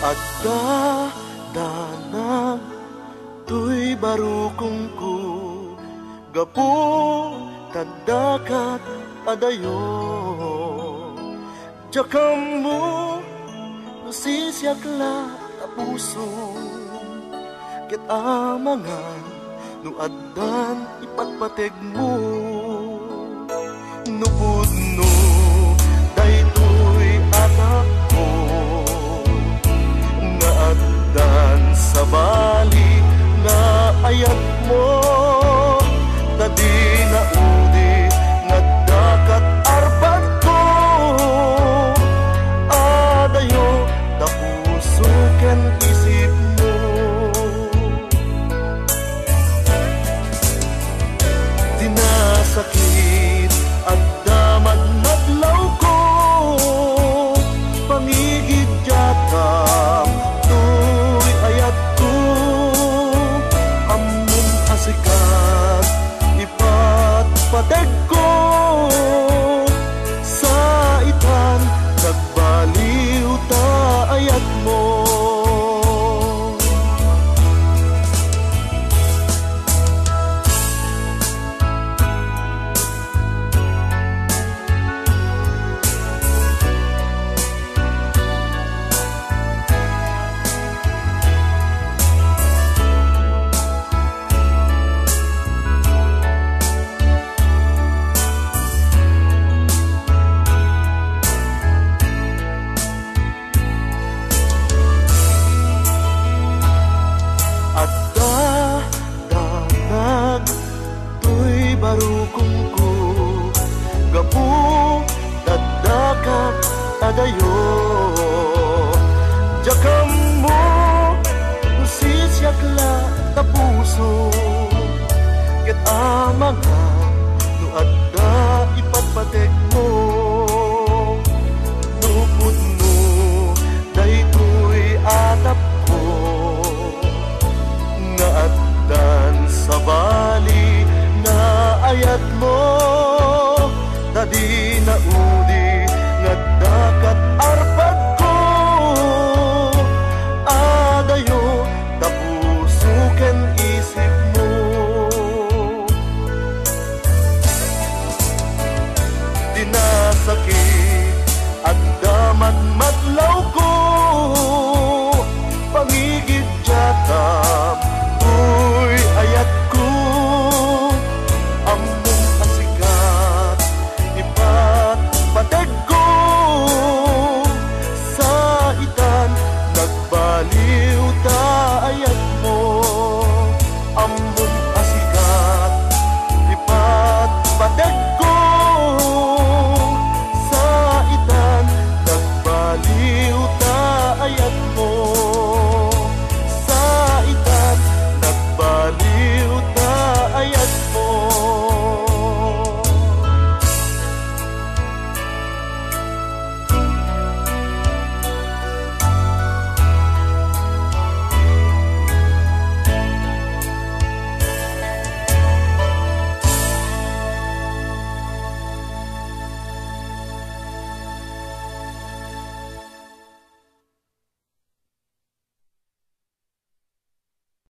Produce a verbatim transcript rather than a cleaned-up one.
Adda danag toy barukongko, gapu ta addakat adayo. Diak ammo no sisiak la a puso, ket amangan no addan ipatpategmo. No pudno daytoy a tappo nga addan sabali nga ayatmo, ta dina udi nga addakat arpadko. Adayo ta puso ken isipmo. Dinasakit adda madmadlawko, pangigiddiatam toy ayatko. Ammom a sikat ipatpategko, saitan nagbaliw ta ayatmo. Adda danag toy barukongko, gapu ta addakat adayo. Diak ammo no sisiak la ta puso, ket amangan no adda ipatpategmo.